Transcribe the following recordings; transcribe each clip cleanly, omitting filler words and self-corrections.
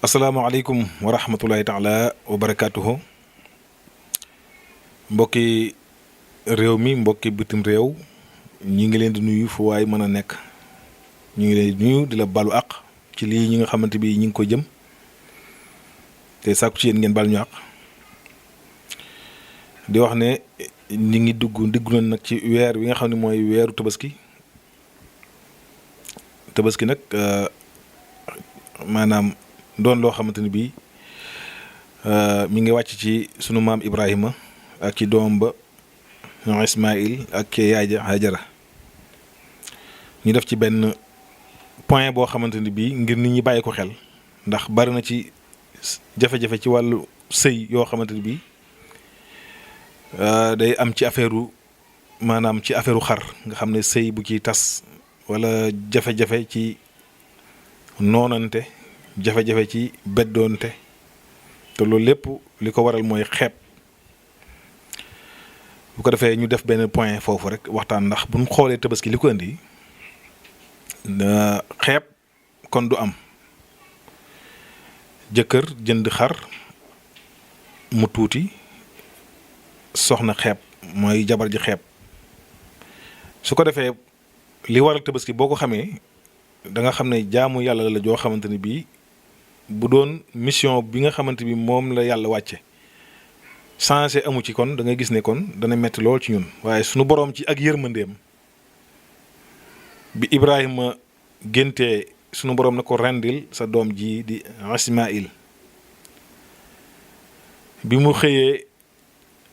asalaamaaleykum wa rahmatulahi taala wa barakaatuhu mbokki réew mi mbokki bitim réew ñi ngi leen di nuyu fu waay mën a nekk ñu ngi leen di nuyu di la balu àq ci lii ñi nga xamante bi ñi ngi ko jëm te sàkku ci yéen ngeen bal ñu àq di wax ne ñi ngi diggu na nag ci weer wi nga xam ne mooy weeru tabaski nag maanaam doon loo xamante ni bii mi ngi wàcc ci sunu maam Ibrahima ak ci doom ba Ismaïl ak yaay ja Hajara ñu def ci benn point boo xamante ni bii ngir nit ñi bàyyi ko xel ndax bari na ci jafe-jafe ci wàllu sëy yoo xamante ni bii day am ci maanaam ci affaireu xar nga xam ne sëy bu ci tas wala jafe-jafe ci noonante jafe-jafe ci beddoonte te loolu lépp li ko waral mooy xeeb bu ko defee ñu def benn point foofu rek waxtaan ndax bu ñu xoolee tabaski li ko indi xeeb kon du am jëkkër jënd xar mu tuuti soxna xeeb mooy jabar ji xeeb su ko defee li waral tabaski boo ko xamee da nga xam ne jaamu yàlla la joo xamante ni bii bu doon mission bi nga xamante bi moom la yàlla wàcce changé amu ci kon da nga gis ne kon dana metti lool ci ñun waaye sunu boroom ci ak yërmandeem bi Ibrahima géntee sunu boroom na ko rendil sa doom ji di Ismaïl bi mu xëyee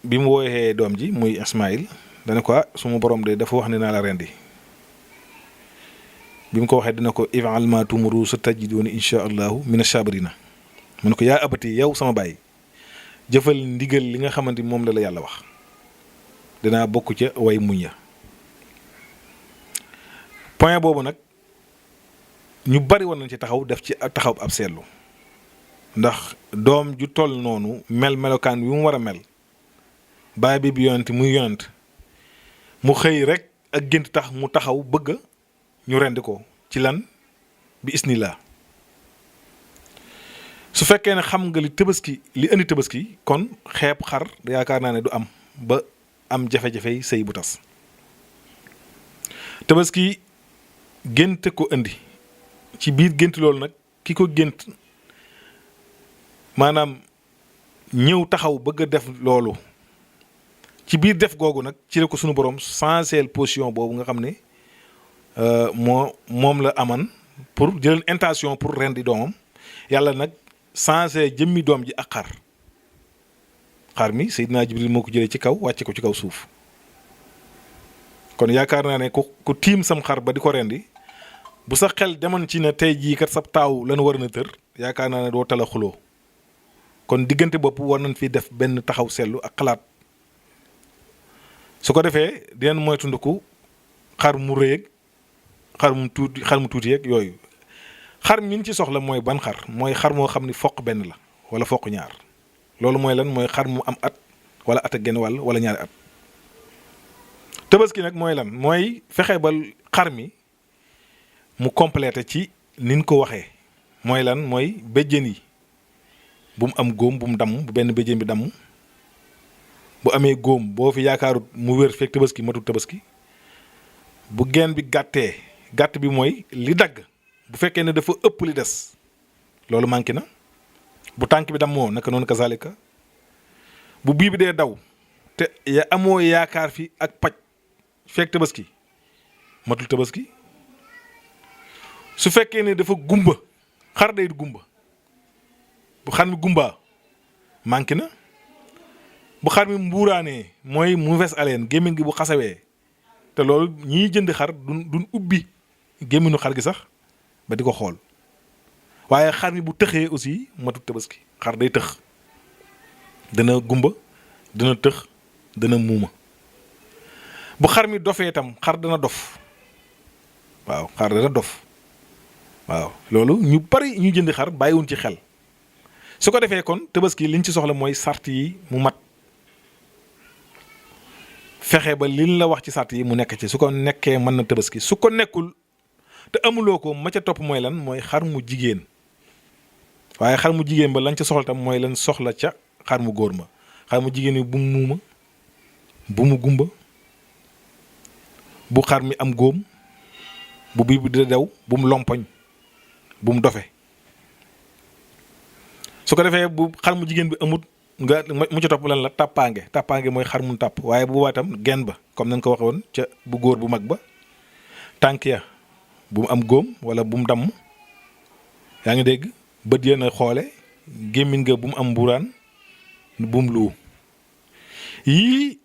bi mu wooyee doom ji muy Ismaïl dana ko suma boroom de dafa wax ne naa la rendi bi mu ko waxee dina ko if'al maa tu'maru satajiduni insha allahu mina sabirina mu ne ko yaa abati yow sama baay jëfal ndigal li nga xamante ni moom la yàlla wax dinaa bokk ca way muñ ya point boobu nag ñu bari war nañ ci taxaw def ci taxaw ab seetlu ndax doom ju toll noonu melokaan wi mu war a mel baay bi yonent muy yonent mu xëy rek ak gént tax mu taxaw bëgg ñu rendi ko ci lan bi isnillah su fekkee ne xam nga li indi tabaski kon xeeb xar yaakaar naa ne du am ba am jafe-jafe sëy bu tas tabaski gént ko indi ci biir gént loolu nag ki ko gént maanaam ñëw taxaw bëgg a def loolu ci biir def googu nag ci la ko sunu borom changer position boobu nga xam ne moom la aman pour jël intention pour rendi doomam yàlla nag changé jëmmi doom ji ak xar mi Seydina Jibril moo ko jëlee ci kaw wàcce ko ci kaw suuf kon yaakaar naa ne ku tiim sam xar ba di ko rendi bu sa xel demoon ci ne tey jii kat sab taaw lan war na tër yaakaar naa ne doo tala xuloo kon diggante bopp war nañ fi def benn taxaw seetlu ak xalaat su ko defee dinañ moytundiku xar mu rëy xar mu tuuti yeeg yooyu xar mi ñu ci soxla mooy ban xar mooy xar moo xam ni foq benn la wala foq ñaar loolu mooy lan mooy xar mu am at wala at ak genn wàll wala ñaari at tabaski nag mooy lan mooy fexe ba xar mi mu complété ci niñ ko waxee mooy lan mooy béjjén yi bu mu am góom bu mu damm bu benn béjjén bi damm bu amee góom boo fi yaakaarut mu wér fekk tabaski matul tabaski bu geen bi gàtt bi mooy li dagg bu fekkee ne dafa ëpp li des loolu manqué na bu tànk bi dammoo naka noonu kazalika bu bii bi dee daw te amoo yaakaar fi ak paj fekk tabaski matul tabaski su fekkee ne dafa gumba xar day gumba bu xar mi gumbaa manqué na bu xar mi mbuuraanee mooy mauvaise haleine gémmiñ gi bu xasawee te loolu ñiy jënd xar duñ ubbi gémminu xar gi sax ba di ko xool waaye xar mi bu tëxee aussi matut tabaski xar day tëx dana gumba dana tëx dana muuma bu xar mi dofee itam xar dana dof waaw xar dana dof waaw loolu ñu bari ñu jënd xar bàyyiwuñ ci xel su ko defee kon tabaski liñ ci soxla mooy sart yi mu mat fexe ba liñ la wax ci sart yi mu nekk ci su ko nekkee mën na tabaski su ko nekkul te amuloo ko ma ca topp mooy lan mooy xar mu jigéen waaye xar mu jigéen ba lañ ca soxla tam mooy lan soxla ca xar mu góor ma. xar mu jigéen bi bu mu muuma bu mu gumba bu xar mi am góom bu biir bi di daw bu mu lompoñ bu mu dofe su ko defee bu xar mu jigéen bi amut nga mu ci topp lan la tàppaange mooy xar mu tàpp waaye bu boobaa tam genn ba comme nañ ko waxe woon ca bu góor bu mag ba tànk ya bu mu am góom wala bu mu damm yaa ngi dégg bët ya na xoole gémmiñ nga bu mu am mburaan bu mu luu yii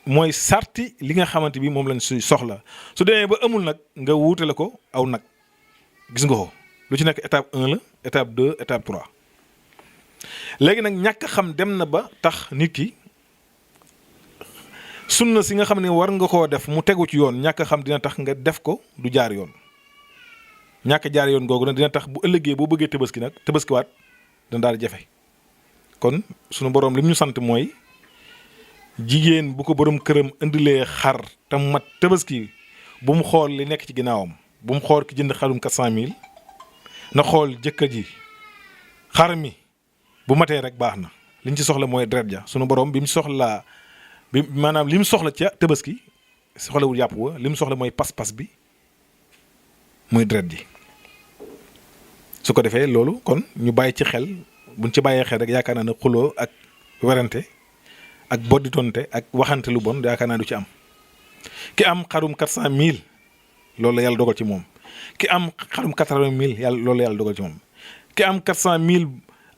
mooy sarti li nga xamante bi moom lañ suy soxla su demee ba amul nag nga wuutale ko aw nag gis nga ko lu ci nekk étape 1 la étape 2 étape 3 léegi nag ñàkk xam dem na ba tax nit ki sunna si nga xam ne war nga koo def mu tegu ci yoon ñàkk xam dina tax nga def ko du jaar yoon ñàkk jaar yoon googu nag dina tax bu ëllëgee boo bëggee tëbaski nag tëbaskiwaat dina daal di jafe kon sunu boroom li mu ñu sant mooy jigéen bu ko borom këram indilee xar te mat tëbaski bu mu xool li nekk ci ginnaawam bu mu xool ki jënd xarum 400000 na xool jëkkër ji xar mi bu matee rek baax na liñ ci soxla mooy deret ja sunu borom bi mu soxlaa bi maanaam li mu soxla ca tëbaski soxlawul yàpp wa li mu soxla mooy pas-pas bi muy deret ji su ko defee loolu kon ñu bàyyi ci xel buñ ci bàyyee xel rek yaakaar naa ne xuloo ak werante ak bodditonte ak waxante lu bon yaakaar naa du ci am ki am xarum 400000 loolu la yàlla dogal ci moom ki am xarum 80000 yàlla loolu la yàlla dogal ci moom ki am 400000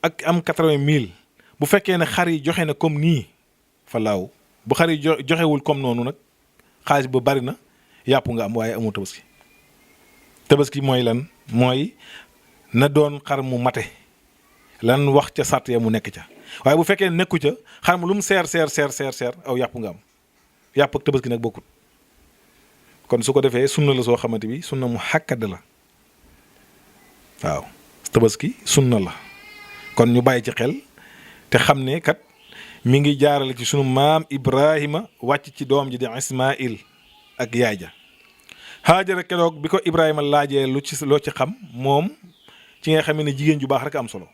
ak am 80000 bu fekkee ne xar yi joxe na comme nii fa laaw bu xar yi joxewul comme noonu nag xaalis ba bari na yàpp nga am waaye amoo tabaski tabaski mooy lan mooy na doon xar mu mate lan wax ca sàtt ya mu nekk ca waaye bu fekkee nekku ca xar mu lu mu seer aw yàpp nga am yàpp ak tabaski nag bokkut kon su ko defee sunna la soo xamante bi sunna mu xàkkad la waaw tabaski sunna la kon ñu bàyyi ci xel te xam ne kat mi ngi jaarale ci sunu maam Ibrahima wàcc ci doom ji di Ismaïl ak yaay ja Haajara keroog bi ko Ibrahima laajee loo ci xam moom ci nga xam ne jigéen ju baax rek am solo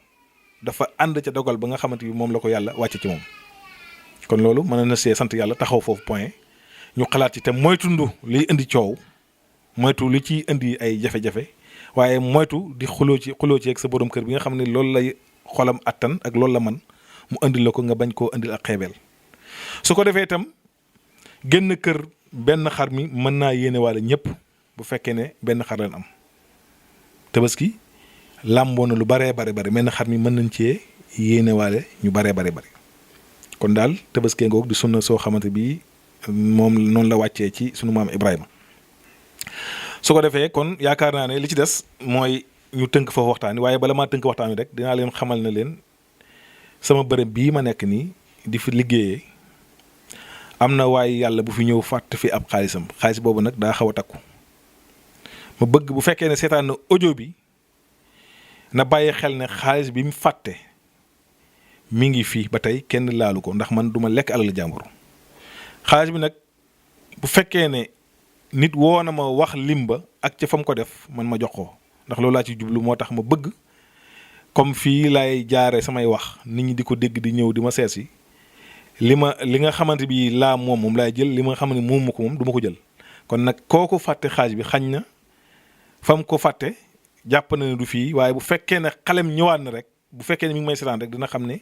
dafa ànd ca dogal ba nga xamante bi moom la ko yàlla wàcc ci moom kon loolu mën na see sant yàlla taxaw foofu point ñu xalaat ci te moytundu liy indi coow moytu li ciy indi ay jafe-jafe waaye moytu di xuloo ci ak sa borom kër bi nga xam ne loolu lay xolam attan ak loolu la man mu indil la ko nga bañ koo indil ak xeebeel su ko defee itam génn kër benn xar mi mën naa yéene waale ñëpp bu fekkee ne benn xar lañ am tabaski làmboo na lu baree bari mel na xar mi mën nañ cee yéene waale ñu baree bari kon daal tabaskee ngoog di sunna soo xamante bi moom noonu la wàccee ci sunu maam Ibrahima su ko defee kon yaakaar naa ne li ci des mooy ñu tënk foofu waxtaan wi waaye bala maa tënk waxtaan wi rek dinaa leen xamal na leen sama bërëb bii ma nekk nii di fi liggéeyee am na waaye yàlla bu fi ñëw fàtt fi ab xaalis boobu nag daa xaw a takku ma bëgg bu fekkee ne seetaan na audio bi na bàyyi xel ne xaalis bi mu fàtte mi ngi fii ba tey kenn laalu ko ndax man duma lekk alal jàmbur xaalis bi nag bu fekkee ne nit woo na ma wax limba ak ca fam ko def man ma jox ko ndax loolu laa ci jublu moo tax ma bëgg comme fii laay jaare samay wax nit ñi di ko dégg di ñëw di ma seet si li nga xamante bi laa moom laay jël li ma xam ne moom ma ko moom du ma ko jël kon nag kooku fàtte xaalis bi xañ na fam ko fàtte jàpp na ne du fii waaye bu fekkee ne xalem ñëwaat na rek bu fekkee ne mi ngi may seetaan rek dina xam ne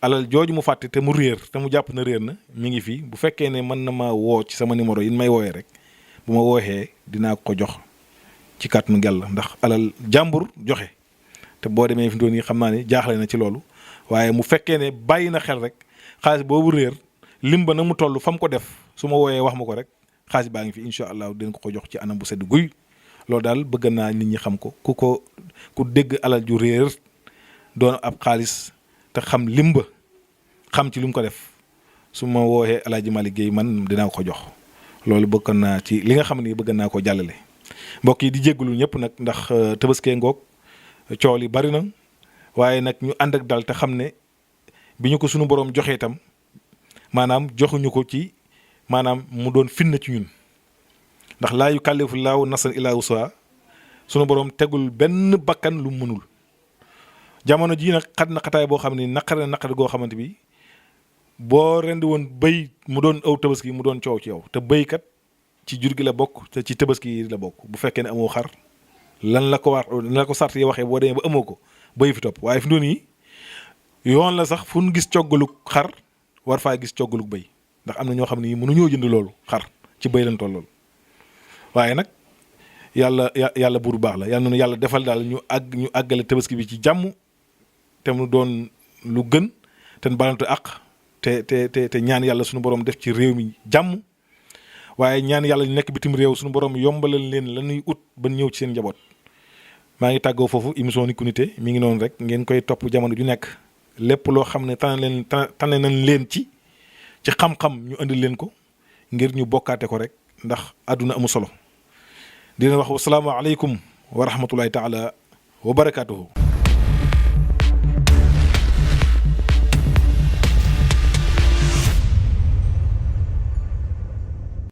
alal jooju mu fàtte te mu réer te mu jàpp na réer na mi ngi fii bu fekkee ne mën na ma woo ci sama numéro yi may woowee rek bu ma wooxee dinaa ko jox ci kàttanu Yàlla ndax alal jàmbur joxe te boo demee fi mu toll nii xam naa ne jaaxle na ci loolu waaye mu fekkee ne bàyyi na xel rek xaalis boobu réer lim ba na mu toll fa mu ko def su ma wooyee wax ma ko rek xaalis baa ngi fi incha allah dinañ ko jox ci anam bu sedd guy loolu daal bëgg naa nit ñi xam ko ku dégg alal ju réer doon ab xaalis te xam limba xam ci lu mu ko def su ma wooxee El Hadj Malick Guèye man dinaa ko jox loolu bëgg naa ci li nga xam ne bëgg naa ko jàllale mbokk yi di jéggalu ñëpp nag ndax tabaskee ngoog coow li bari na waaye nag ñu ànd ak dal te xam ne bi ñu ko sunu borom joxee itam maanaam joxuñu ko ci maanaam mu doon fitna ci ñun ndax laa yukallifu llaahu nafsan illaa wus'ahaa sunu borom tegul benn bakkan lu mënul jamono jii nag xat na xataay boo xam ne naqare goo xamante bi boo rendi woon bëy mu doon aw tabaski mu doon coow ci yow te bëykat ci jur gi la bokk te ci tabaski yi la bokk bu fekkee ne amoo xar lan la ko sart yi waxee boo demee ba amoo ko bëy fi topp waaye fi mu doon yi yoon la sax fu ñu gis coggalug xar war faa gis coggalug bëy ndax am na ñoo xam ne mënuñoo jënd loolu xar ci bëy lañ tollool waaye nag yàlla buur baax la yàlla na yàlla defal daal ñu àggale tabaski bi ci jàmm te mu doon lu gën te balante àq te ñaan yàlla suñu borom def ci réew mi jàmm waaye ñaan yàlla ñu nekk bitim réew suñu borom yombalal leen la ñuy ut ba ñëw ci seen njaboot. maa ngi tàggoo foofu émission Niku Nité mi ngi noonu rek ngeen koy topp jamono ju nekk lépp loo xam ne tane nañ leen ci xam-xam ñu indil leen ko ngir ñu bokkaate ko rek ndax àdduna amu solo di leen wax wasalaamaaleykum wa rahmatullahi taala wa barakaatuhu.